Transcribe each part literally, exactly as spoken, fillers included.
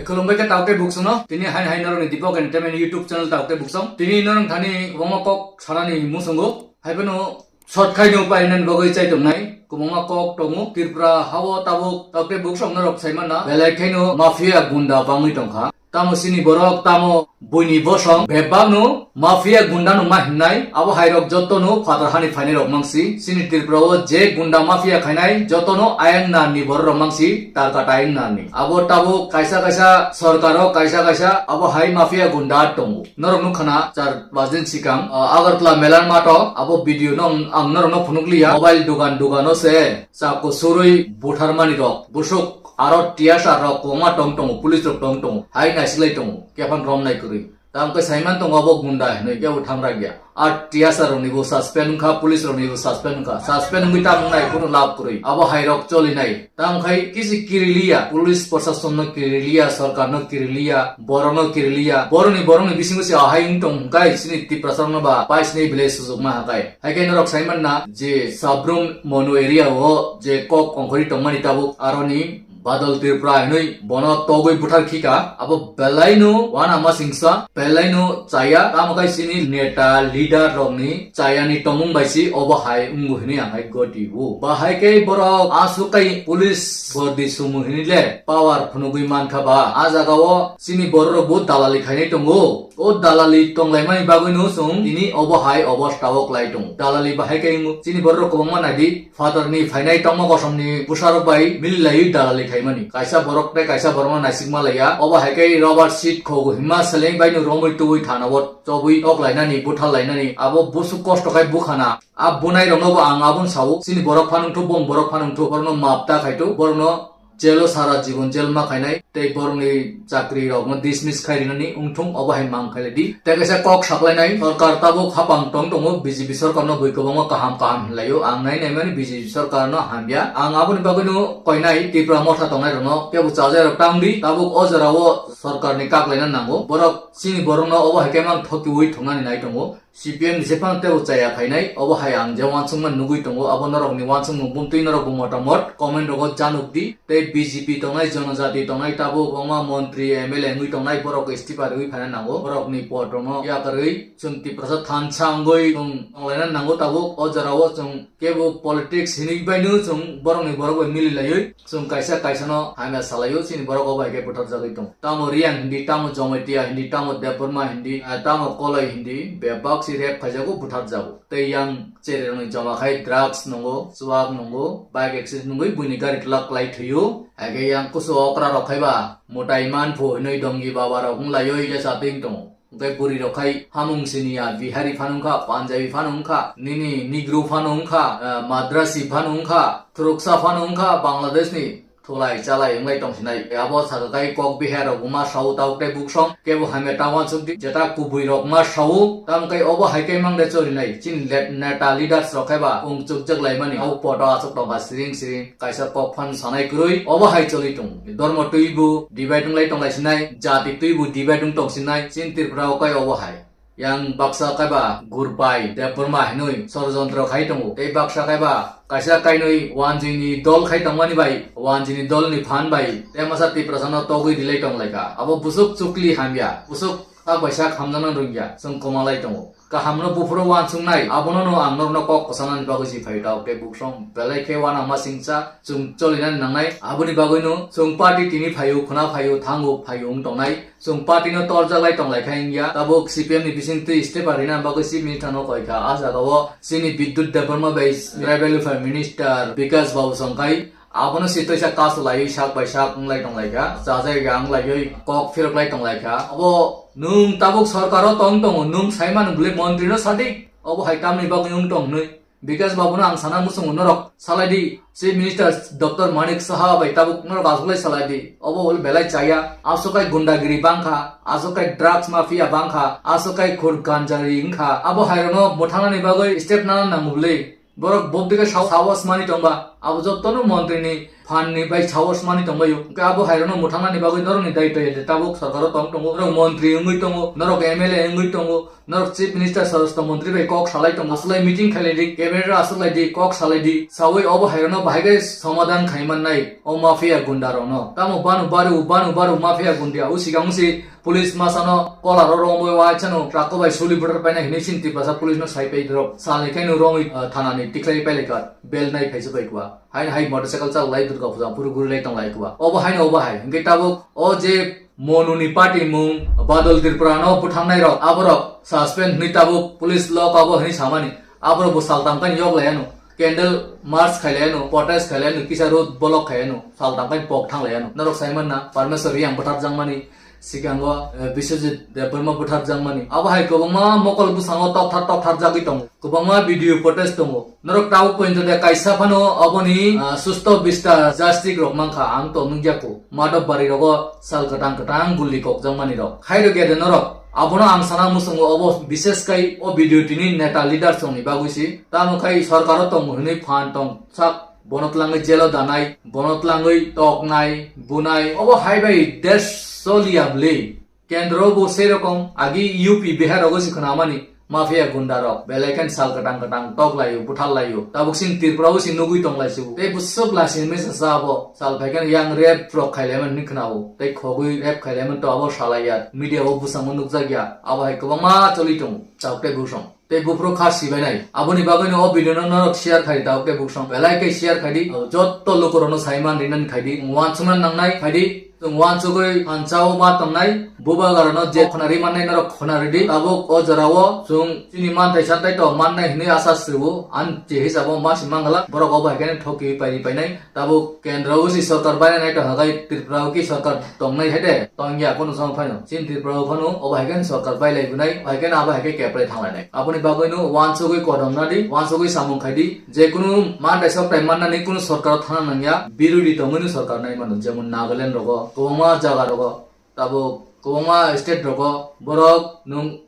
Khulumbai khe taukte buksongno, tini hain hain norokni Deepak Entertainment YouTube channel taukte buksong. Tini norok thani kwbangma kok sanani musungo, haiphano short khaino painani bagwi chai tongnai. Kwbangma kok tongo. Tripura hao tabuk taukte buksong norok saimanna. Belai khaino mafia gunda bangwi tongkha. Tamo chini borok, tamo buini bosong, bebakno mafia gundano ma hinnai, abo hairok jotono phatar hani phainairok mangsi. Chini Tripura o je gunda mafia khainai, jotono ayang narni bororok mangsi, tarkat ayang narni. Abo tabuk kaisa kaisa sorkaro, kaisa kaisa abo hai mafia gunda tongo. Norok nukha na, char pas din sikang, ah, Agartala melar mato, abo video no ang, ang norokno phunukliya. Mobile dugan dugano se, chakku surui butharmani rok, busuk aro T S R rok kwbangma tong tongo, police rok tong tongo, hai naisiklai tongo, kephang romnai kwrwi. Tamo khe saiman tongo abo gunda hinwi kebo thangragya. A T S R rokni bo suspend wngkha, police rokni bo suspend wngkha. Suspend wngwi tamo wngnai, kono lab kwrwi. Abo hai rok cholinai. Tamo khai kisi kiriliya, police proshasonno kiriliya, sorkarno kiriliya, borokno kiriliya. Borokni, borokni bisingo se ahai wng tong hwnkhe chini Tiprasarokno ba paisni belai sujukma hakai. Hai khe norok saiman na je Sabrum Monu area o je kok ongkhorwi tongmani tabuk aroni Badal Tripura hinwi bono togwi buthar khika, abo belaino wana masingsa, belaino chaya, tamo khai chini neta leader rokni chayani tongmung bai si obo hai wngo hinwi ang hai goti o. Bahai khe borok aswk kai police bordi sumu hinwi le power phunugwi mankha ba, a jaga o chini borok rok bo dalali khainai tongo. O dalali tonglaimani bagwino chwng tini obo hai obostha o kwlai tongo. Dalali bahai khe wngo, chini borok rok kwbangma naidi, phatarni phainai tongma kosomni bwsarok bai mililaiwi dalali khaimani. Kaisa borok tei kaisa borokno naisikma laiya. Obo hai khe rubber sheet khogo himma seleng baino romwi tubui thana o chobwi toklainani, butharlainani. Abo busuk kosto khai bukhana. A bunai rokno bo ang aboni sao. Chini borok phanwngthu, bong borok phanwngthu. Borokno map ta khaithu. Borokno jelo sara jibon jel ma khainai, tei borokni chakri rokno dismiss khai rinani wngthung, obo hai mang khailai di. Tei kaisa kok saklainai, sorkar tabuk hapang tong tongo, B J P sorkarno bui kwbangma kaham kaham hinlaio, ang nai naimani B J P sorkarno hamya, ang aboni bagwino koinai Tipra motha tongnai rokno kebo chajai rok tang di, tabuk o jora o sorkarni kak laina nango, borok chini borokno obo hai khe mang thokiui thungnani nai tongo. C P M ni jephang tei bo chaya khainai, obo hai ang je uansukma nugui tongo, abo norokni uansukmung bumtwi norokbo motamot comment rogo januk di, tei B J P tongnai, jonojati tongnai, tabuk wngma montri, M L A wngwi tongnai, borok istifa riui phaina nango, borokni pot rokno yakarwi chwng Tiprasa thansa wngwi chwng tonglaina nango, tabuk o jorao chwng kebo politics hinwi baino chwng borokni borok bai mililaiwi. Chwng kaisa kaisano hamya salaio, chini borok obo hai khe butharjagwi tongo. Tamo Reang hindi, tamo Jamatia hindi, tamo Debbarma hindi, ah, tamo Koloi hindi, bebak si rape khaijago, butharjago. Tei yang chererokni joma khai drugs nungo, chuak nungo, bike accident nungwi buini gari twlak kwlai thwio. Hai khe yang kusu okra rok khai ba mwtai manphu hinwi dongi baba rok wng laioi ya chatwng tongo. Hwnkhe bwrwi rok khai hamung siniya, Bihari phano wngkha, Punjabi phano wngkha, nini Negro phano wngkha, ah, Madrasi phano wngkha, Thuruksa phano wngkha, Bangladesh ni thulai chalai wnglai tongsinai. Abo saka khai kok bihar rok ma sao tabuk tei buksong, kebo hamya ta uansuk di, jeta kubui rok ma sao, tamo khai obo hai khe mang de chorinai. Chini let-, neta leaders rok khai ba wng chukjak laimani, abo poto aswk tongkha siring siring. Kaisa kok phan sanai kwrwi, obo hai choli tongo. Dormo twibo divide wnglai tonglai sinai, jati twibo divide wng tong sinai, chini Tripura o kai obo hai. Yang baksa kaiba Gurpai Debbarma hinwi sorojontro khai tongo. Tei baksa kaiba kaisa kainwi wanjwini dol khai tongmani bai, wanjwini dolni phan bai, tei masa Tiprasano togwi rilai tonglaikha. Abo busuk chukli hamya, busuk tak bai sak hamjakna rwngya, chwng kwmalai tongo. Kahamno buphuru uansuknai, abono no ang norokno kok kwchanani bagwi si phaio, tabuk tei buksong belai khe uanama singcha chwng cholinani nangnai. Aboni bagwino chwng party tini phaio, khwna phaio, thango phaio wng tongnai. Chwng party no torjak lai tonglai kha wngya. Tabuk C P M ni bisingtwi stepper rina bagwi chief minister no koi kha. A jaga o chini Bidyut Debbarma bai tribal welfare minister Bikash Babu Songkai. Abono si toisa kasu laiwi sak bai sak wnglai tonglaikha, chajai ga wnglaiwi kok phirok lai tonglaikha. Abo nwng tabuk sorkaro tong tongo, nwng saimano bwlwi montrino sadi, obo hai tamni bagwi wng tong hinwi. Bikash Babuno ang sana muchungo, norok salaidi, Chief Minister Doctor Manik Saha bai tabuk norok aswk lai salaidi, obo bole belai chaya, aswk kai gundagiri bangkha, aswk kai drugs mafia bangkha, aswk kai khur ganjari wngkha, abo hairokno mwthangnani bagwi step nana nango bwlwi. Borok bobdike sao sao smani tongba. Abo jotono montri ni phan ni bai saos mani tongbaio. Hwnkhe abo hai rokno mwthangnani bagwi norokni daitw ya de tabuk sorkaro tong tongo. Norok montri wngwi tongo, norok M L A wngwi tongo, norok chief minister sorosto montri bai kok salai tongo. Aslai meeting khailai di, cabinet rok aslai di, kok salai di. Sawi obo hai rokno bahai khe somadhan khai mannai o mafia gunda rokno. Tamo banu baru, banu baru mafia gundia. O sigang si police masano kolar o romwi waisano truck bai suli buthar paina hinwi sin Tiprasa police no sai pai drop. Salni khe no romwi, ah, thana ni tikhlai pai lekha. Bel nai phaisa bai kwa. Haino hai motorcycle chak lai Durga Puja phuru guri lai tong lai kwa. Obo haino obo hai. Hwnkhe tabuk o je Monu ni party mung Badal Tripura no buthangnai rok, aborok suspend hwnwi tabuk police lock abo hwnwi samani. Aborok bo saltam kani yok lai ano. Candle march khai lai ano, protest khai lai ano, kisa road block khai ano, saltam kani pok thang lai ano. Norok sai manna, Parmeswar Reang butharjakmani, sikango, eh, Biswajit Debbarma butharjakmani. Abo hai kwbangma mokol bwskango tokthar tokthar jagwi tongo. Kwbangma video footage tongo. Norok tabuk pointo de kaisa phano aboni, ah, susto bista jastik rok mankha, ang to nukya ko. Madhab bari rogo sal kwtang kwtang gulli kokjakmani rok. Khairok ya de norok. Abono ang sana muchungo obo bishes kai o video tini neta leader songni bagwi si. Tamo khai sorkaro tong hwnwi phan tong sak bono tlangwi jelo danai, bono tlangwi toknai, bunai. Obo hai bai desh soliya bwlwi. Kendro bo sei rokom agi U P Bihar rogo si khwnamani mafia gunda rok belai khe sal kwtang kwtang tok laio, buthar laio. Tabuk sing Tripura o si nugui tong lai sibu. Tei bwswk lasin mesa sa abo sal phai khe yang rep rok khai laimani hinwi khwnao. Tei khogwi rep khai laimani to abo salai ya. Media o bwskango nukjak ya. Abo hai kwbangma choli tongo. Tabuk tei bwsong. Tei buphuru kha sibainai. Aboni bagwino o video no norok share khai di, tabuk tei buksong belai khe share khai di. Jotto lukurokno saiman rinani khai di. Uansukna nangnai khai di. Chwng uansugwi phansa-o ma tongnai. Bubagrano je khwnari mannai norok khwnari di. Tabuk o jorao chwng chini manthai santhai to mannai hwnwi asa srwio. Ani je hisabo ma si mangala. Borok obo hai khe thokiwi pairi painai. Tabuk kendro o si sorkar bainai to hagai Tripura o ki sorkar tongnai hai de, tongya kunu song phano. Chin Tripura o phano obo hai khe sorkar bailai bunai, hai khe abo hai khe keplai thanglainai. Aboni bagwino uansugwi kodom nadi, uansugwi samung khaidi, je kunu manthai sokthai mannani kunu sorkar thana nangya, birodi tongwino sorkar nai mano, jemon Nagaland rogo, kwbangma jaga rogo, tabuk kwbangma state rogo, borok nwng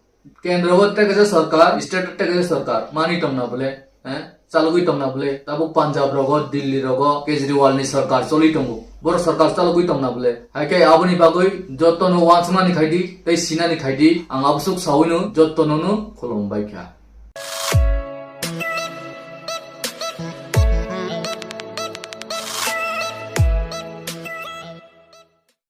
Kendro o tei kaisa sorkar, state o tei kaisa sorkar, mani tongna bole, eh, chalogwi tongna bole, tabuk Punjab rogo, Delhi rogo, Kejriwal ni sorkar choli tongo. Boro sorkar chalogwi tongna bole. Hai khe aboni bagwi jotono uansuknani khai di, tei sinani khai di, ang abosuk sawino jotono no khulum bai kha.